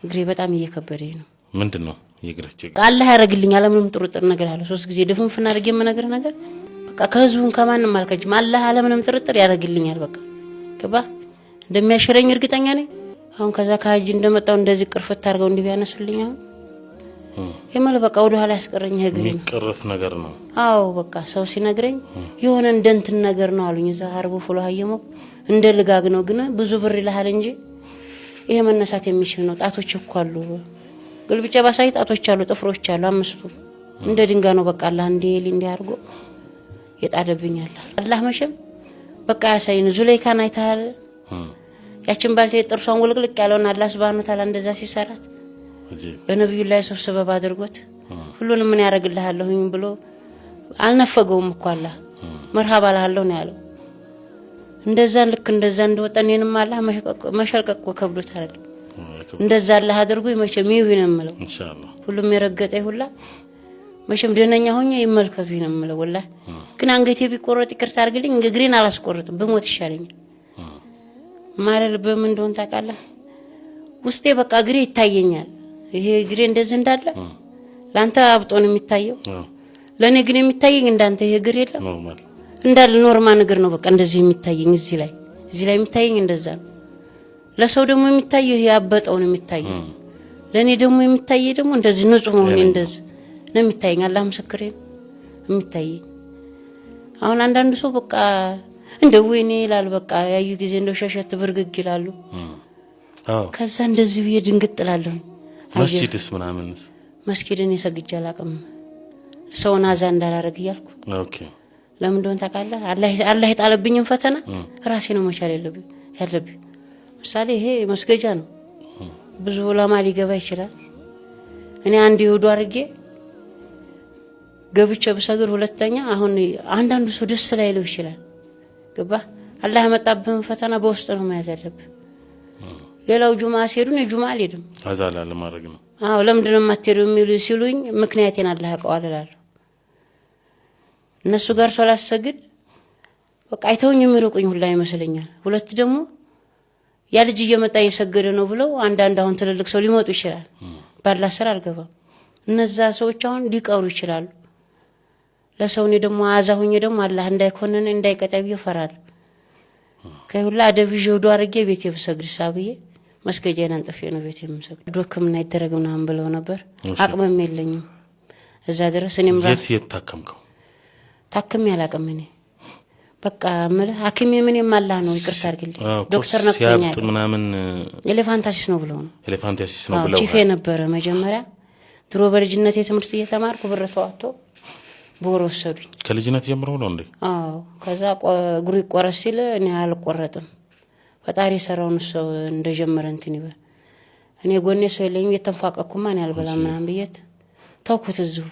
እግሬ በጣም እየከበደኝ ነው። ምንድን ነው የእግርህ ችግር? አላህ ያደርግልኛል። ምንም ጥርጥር ነገር አለ። 3 ጊዜ ድፍንፍን አድርጌ የምነግርህ ነገር በቃ ከህዝቡም ከማንም አልከጅም። አላህ ያለምንም ጥርጥር ያደርግልኛል። በቃ ገባ እንደሚያሽረኝ እርግጠኛ ነኝ። አሁን ከዛ ከሀጅ እንደመጣው እንደዚህ ቅርፍት አድርገው እንዲህ ቢያነሱልኝ አሁን የመለ በቃ ወደ ኋላ ያስቀረኝ እግሬ ነው። የሚቀረፍ ነገር ነው። አዎ በቃ ሰው ሲነግረኝ የሆነ እንደ እንትን ነገር ነው አሉኝ። እዛ ሀርቦ ፍሎ ሀየሞቅ እንደ ልጋግ ነው፣ ግን ብዙ ብር ይልሃል እንጂ ይሄ መነሳት የሚችል ነው። ጣቶች እኮ አሉ፣ ግልብጫ ባሳይ ጣቶች አሉ፣ ጥፍሮች አሉ፣ 5ቱ እንደ ድንጋይ ነው። በቃ አላህ እንዲህ እንዲህ አድርጎ የጣደብኝ አላህ። አላህ መቼም በቃ ያሳይን። ዙሌይካን አይተሃል? ያችን ባልቴት ጥርሷን ውልቅልቅ ያለውን አላህ ሱብሃነሁ ወተዓላ እንደዛ ሲሰራት በነብዩላህ ዩሱፍ ሰበብ አድርጎት ሁሉንም ምን ያደርግልሃለሁኝ ብሎ አልነፈገውም እኮ አላህ። መርሃባ እልሃለሁ ነው ያለው። እንደዛ ልክ እንደዛ እንደወጣ እኔንም አላህ መሸልቀቅ እኮ ከብዶት አይደለም። እንደዛ አላህ አድርጎ መቼም ይሁን ነው የምለው። ኢንሻአላህ ሁሉም የረገጠ ሁላ መቼም ደህነኛ ሆኜ ይመልከቱኝ ነው የምለው። ወላሂ ግን አንገቴ ቢቆረጥ ይቅርታ አድርግልኝ፣ እግሬን አላስቆርጥም፣ ብሞት ይሻለኛል። ማለት በምን እንደሆነ ታውቃለህ? ውስጤ በቃ እግሬ ይታየኛል። ይሄ እግሬ እንደዚህ እንዳለ ላንተ አብጦ ነው የሚታየው፣ ለኔ ግን የሚታየኝ እንዳንተ ይሄ እግር የለም እንዳለ normal እግር ነው። በቃ እንደዚህ የሚታየኝ እዚህ ላይ የሚታየኝ እንደዛ ነው። ለሰው ደግሞ የሚታየው ይሄ ያበጠው ነው የሚታየው። ለኔ ደግሞ የሚታየኝ ደግሞ እንደዚህ ንጹህ መሆኔ እንደዚህ ነው የሚታየኝ። አላህ ምስክሬ ነው የሚታየኝ። አሁን አንዳንዱ ሰው በቃ እንደው ወይኔ ይላል። በቃ ያዩ ጊዜ እንደው ሸሸት ብርግግ ይላሉ። ከዛ እንደዚህ ብዬ ድንግጥ እላለሁ። መስጂድስ ምናምንስ? መስጊድን ሰግጄ አላውቅም። ሰውን አዛ እንዳላረግ እያልኩ። ለምን እንደሆነ ታውቃለህ? አላህ የጣለብኝን ፈተና ራሴ ነው መቻል ያለብኝ። ምሳሌ ይሄ መስገጃ ነው። ብዙ ዑለማ ሊገባ ይችላል። እኔ አንድ ይሁዱ አድርጌ ገብቼ ብሰግድ ሁለተኛ አሁን አንዳንዱ ሰው ደስ ላይለው ይችላል። ገባ? አላህ ያመጣብህን ፈተና በውስጥ ነው መያዝ ያለብህ። ሌላው ጁማ ሲሄዱ እኔ ጁማ አልሄድም። አዛ ለማድረግ ነው። አዎ ለምንድን ነው የማትሄዱ የሚሉ ሲሉኝ ምክንያቴን አላህ ያውቀዋል እላለሁ። እነሱ ጋር ሶላት ሰግድ በቃ አይተውኝ የሚርቁኝ ሁላ ይመስለኛል። ሁለት ደግሞ ያ ልጅ እየመጣ እየሰገደ ነው ብለው አንዳንድ አሁን ትልልቅ ሰው ሊመጡ ይችላል። ባላ ስራ አልገባም። እነዛ ሰዎች አሁን ሊቀሩ ይችላሉ። ለሰው እኔ ደግሞ አዛ ሆኜ ደግሞ አላህ እንዳይኮነን እንዳይቀጣኝ ብዬ እፈራለሁ። ከሁላ አደብ ይዤ ውዱ አድርጌ ቤቴ ብሰግድ ሳብዬ መስገጃዬን አንጥፌ ነው ቤቴ የምሰግድ። ሕክምና ይደረግ ምናምን ብለው ነበር። አቅምም የለኝም እዛ ድረስ። እኔም የት ታከምከው? ታክሜ አላቅም እኔ በቃ የምልህ ሐኪሜ ምንም አላህ ነው። ይቅርታ አድርግልኝ። ዶክተር ነክቶኛል። ሲያብጥ ምናምን elephantiasis ነው ብለው ነው። elephantiasis ነው ብለው ቺፌ ነበረ መጀመሪያ። ድሮ በልጅነት የትምህርት እየተማርኩ ብር ተዋጥቶ በወር ወሰዱኝ። ከልጅነት ጀምሮ ነው እንዴ? አዎ። ከዛ እግሩ ይቆረጥ ሲል እኔ አልቆረጥም፣ ፈጣሪ የሰራውን ሰው እንደጀመረ እንትን ይበል። እኔ ጎኔ ሰው የለኝም፣ እየተንፏቀኩማ እኔ አልበላም ምናምን ብዬት ተውኩት እዚሁ።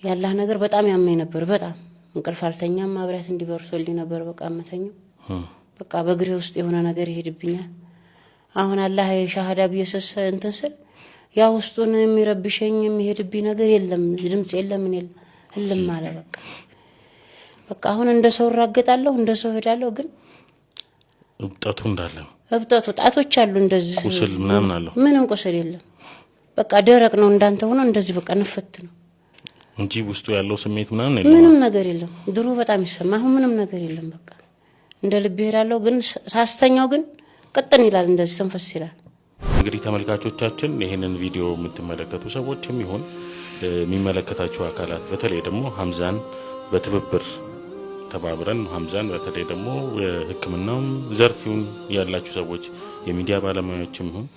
ያላህ ነገር በጣም ያመኝ ነበር። በጣም እንቅልፍ አልተኛም። ማብራት እንዲበርሶልኝ ነበር በቃ እምተኛው። በቃ በእግሬ ውስጥ የሆነ ነገር ይሄድብኛል። አሁን አላህ ሻሃዳ ብዬ እንትን ስል ያ ውስጡን የሚረብሸኝ የሚሄድብኝ ነገር የለም፣ ድምጽ የለም፣ ምን የለም፣ እልም አለ በቃ። በቃ አሁን እንደ ሰው እራገጣለሁ፣ እንደ ሰው እሄዳለሁ። ግን እብጠቱ እንዳለ ነው። እብጠቱ ጣቶች አሉ እንደዚህ ቁስል ምናምን አለው? ምንም ቁስል የለም። በቃ ደረቅ ነው እንዳንተ ሆኖ እንደዚህ በቃ ንፍት ነው እንጂ ውስጡ ያለው ስሜት ምናምን የለም። ምንም ነገር የለም። ድሮ በጣም ይሰማ፣ አሁን ምንም ነገር የለም። በቃ እንደ ልብ እሄዳለሁ። ግን ሳስተኛው ግን ቅጥን ይላል፣ እንደዚህ ተንፈስ ይላል። እንግዲህ ተመልካቾቻችን ይሄንን ቪዲዮ የምትመለከቱ ሰዎችም ይሁን የሚመለከታችሁ አካላት በተለይ ደግሞ ሀምዛን በትብብር ተባብረን ሀምዛን በተለይ ደግሞ ሕክምናውም ዘርፊውን ያላችሁ ሰዎች የሚዲያ ባለሙያዎችም ይሁን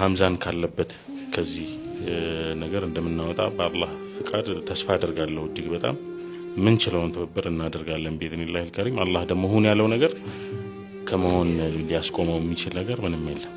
ሀምዛን ካለበት ከዚህ ነገር እንደምናወጣ በአላህ ፍቃድ ተስፋ አደርጋለሁ። እጅግ በጣም ምንችለውን ትብብር እናደርጋለን ቢኢዝኒላሂል ከሪም። አላህ ደግሞ ሁን ያለው ነገር ከመሆን ሊያስቆመው የሚችል ነገር ምንም የለም።